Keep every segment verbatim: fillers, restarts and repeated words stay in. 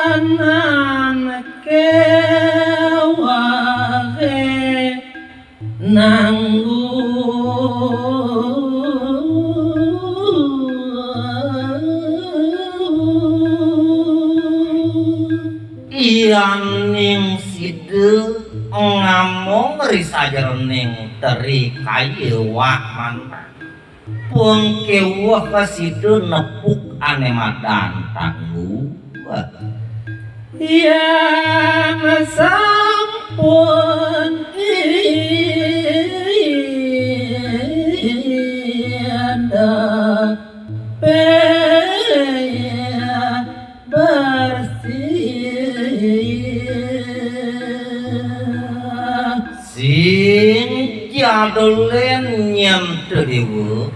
Sanan kewahe nanggu iyaning sida ngamong ri sajeroning teri kaya wah manah. Pengkeweh sida nepuk ane madan tanggu. Yan sampun ida pe bersih. Sing jadolen nyem te dewa,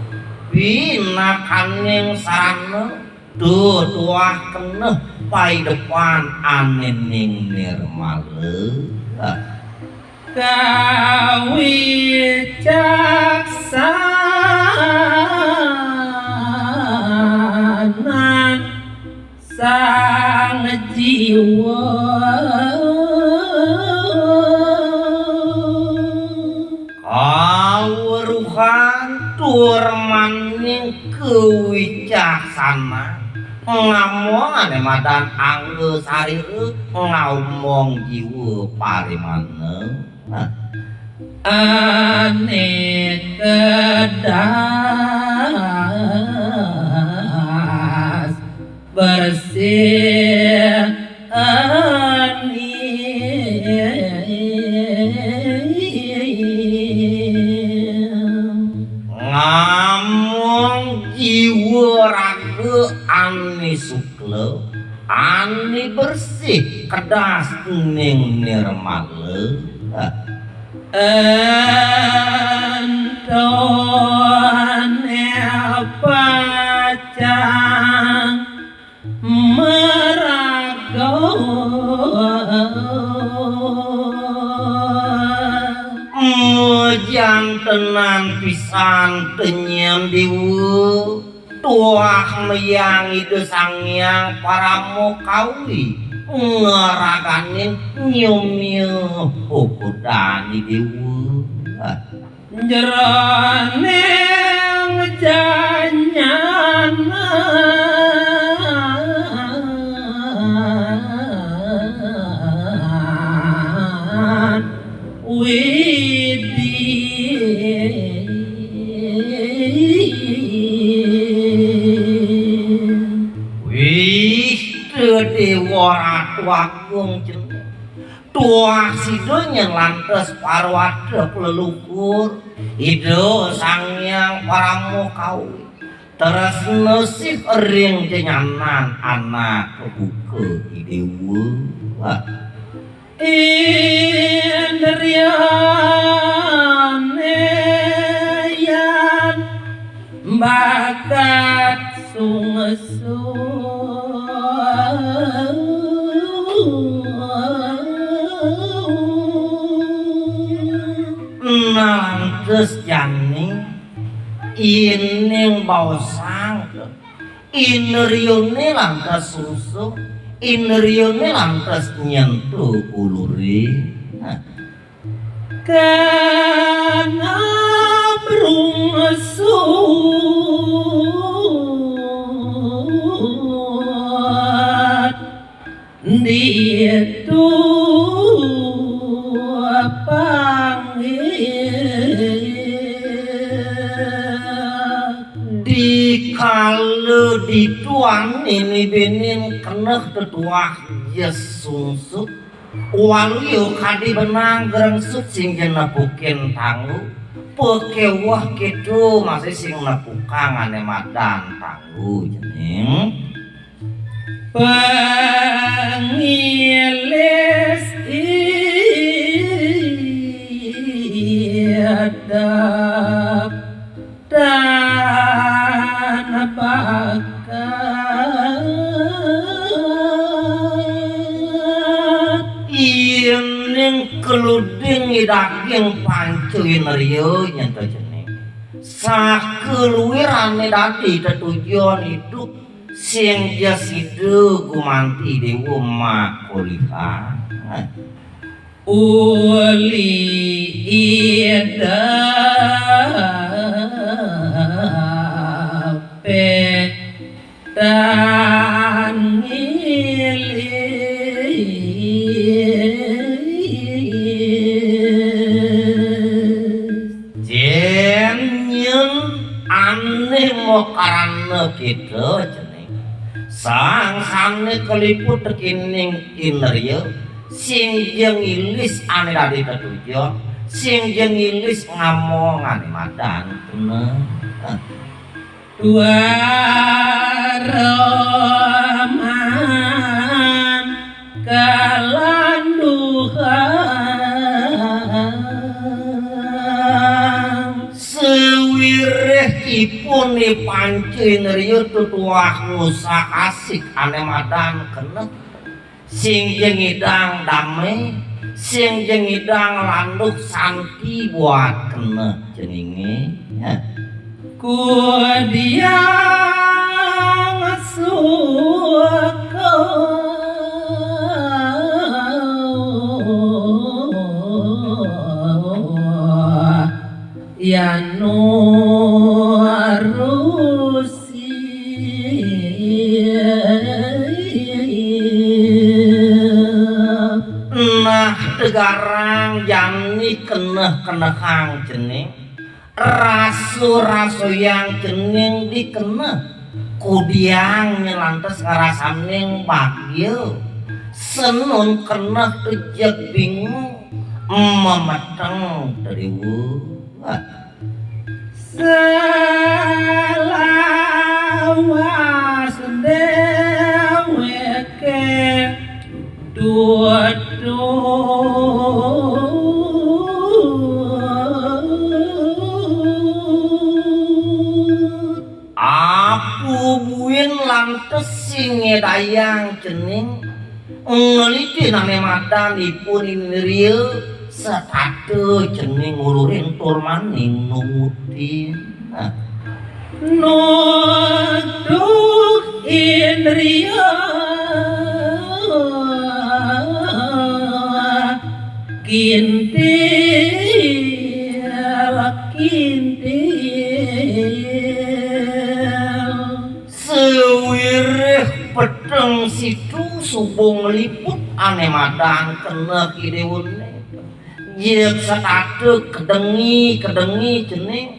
pinakaning sarana, tuah keneh paidepan ane ning nirmala. Kawicaksanan sang jiwa. Kaweruhan tur maning kawicaksanan, ngamong ane madan angga sarira, ngamong jiwa parimana. Ane kedas bersih ani. Ngamong jiwa raga ane sukla, ane bersih, kedas ning nirmala. Entone pacang maraga. Majantenan pisan te nyem dewa. Tuah meyang Ida Sang Hyang Parama Kawi ngraganin nyemya puputan i dewa. Jroning janyanan Widi. Wih, Dewa Ratu Agung jeneng. Tuah sida nyen lantas parwata leluhur Ida Sang Hyang Parama Kawi. Tresna sih ring jenyanan anak buka i dewa. Indriane yan bakat sungsung. Nalantes jani ining baosang. Indriane lantas sungsung, indriane lantas nyentuh ulure. Nah. Kana brungsut ditu panggih. Dikala dituan nini benin keneh tetuah jes sungsut, waluya kadi benang grengsut sing jenepukin tanggu, pekeweh keto masih sing nepukang ane madan tanggu jening. Pangilis idep dan bakal. Keluding daging panca indria nyen to cening. Sakeluirane dadi tetujon idup sing ja sida gumanti dewa makolihan. Uli idape tangilis. Jen nyen ane makarana kita cening. Sang sane kaliput tekening indria, sing ja ngilis ane dadi tetujon, sing ja ngilis ngamong ane madan kena. Tuaraman kalanduhan. Sawireh ipun i panca indria tutuah ngusak-asik ane madan kena. Sing ja ngidang dame, sing ja ngidang landuk santi buat kena ceninge. Ya. Kudiang suka yan nurusi. Nah, tegarang jani keneh-kenehang cening. Rasu-rasuyang cening dikeneh. Kudiang nyen lantas ngrasaning bagia. Senun keneh tejeg bingung. Memeteng tediwuh. Selawas deweke tutu. Apu buin lantes sing ngedayang cening, ngeliti nane madan ipun indria, setata cening ngulurin tur maning nungutin. Nah. Nuduh indria kintil, kintil. Sawireh peteng situ suba ngliput ane madan keneh idewene. Jeg setata kedengi, kedengi cening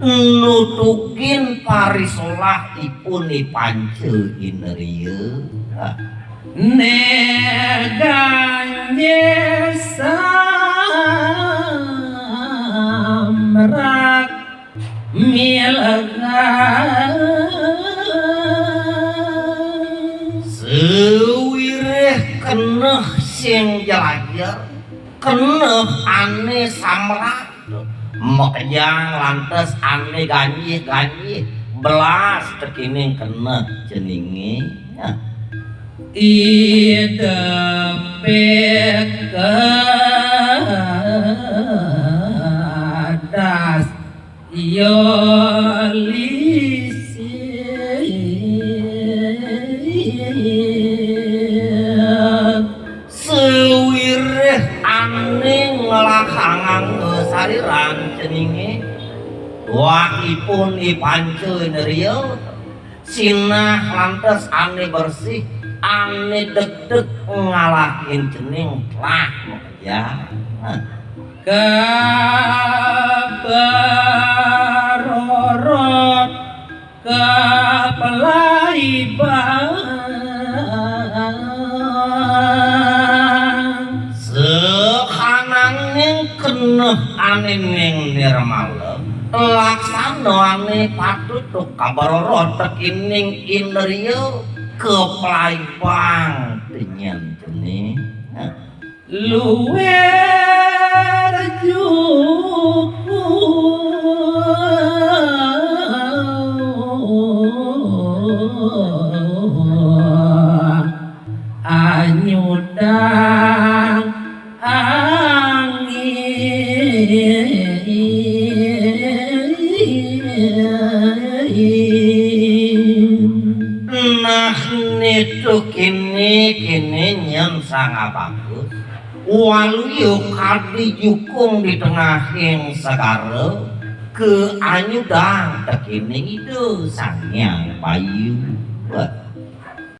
nutugin parisolah ipun i panca indria. Neganje samrat milegan. Sawireh keneh sing jelajer, keneh ane samrat, makejang lantes ane ganjih-ganjih, belas tekening keneh ceninge. Ida pekadas ya lisi. Sawireh ane nglahanganga sariran ceninge, wah ipun i panca indria, sinah lantes ane bersih, ane degdeg ngalahin cening telah makejang. Kabarorot kapelaibang. Sakananing keneh ane ning nirmala, laksana ane patut kabarorot tekening indria kapelaibang tenyen cening. Luwer juku anyudang Kene-kene nyen Sang Abangkus, waluya kadi jukung di tengahing segara, kaanyudang tekene Ida Sang Hyang Bayu. Wah.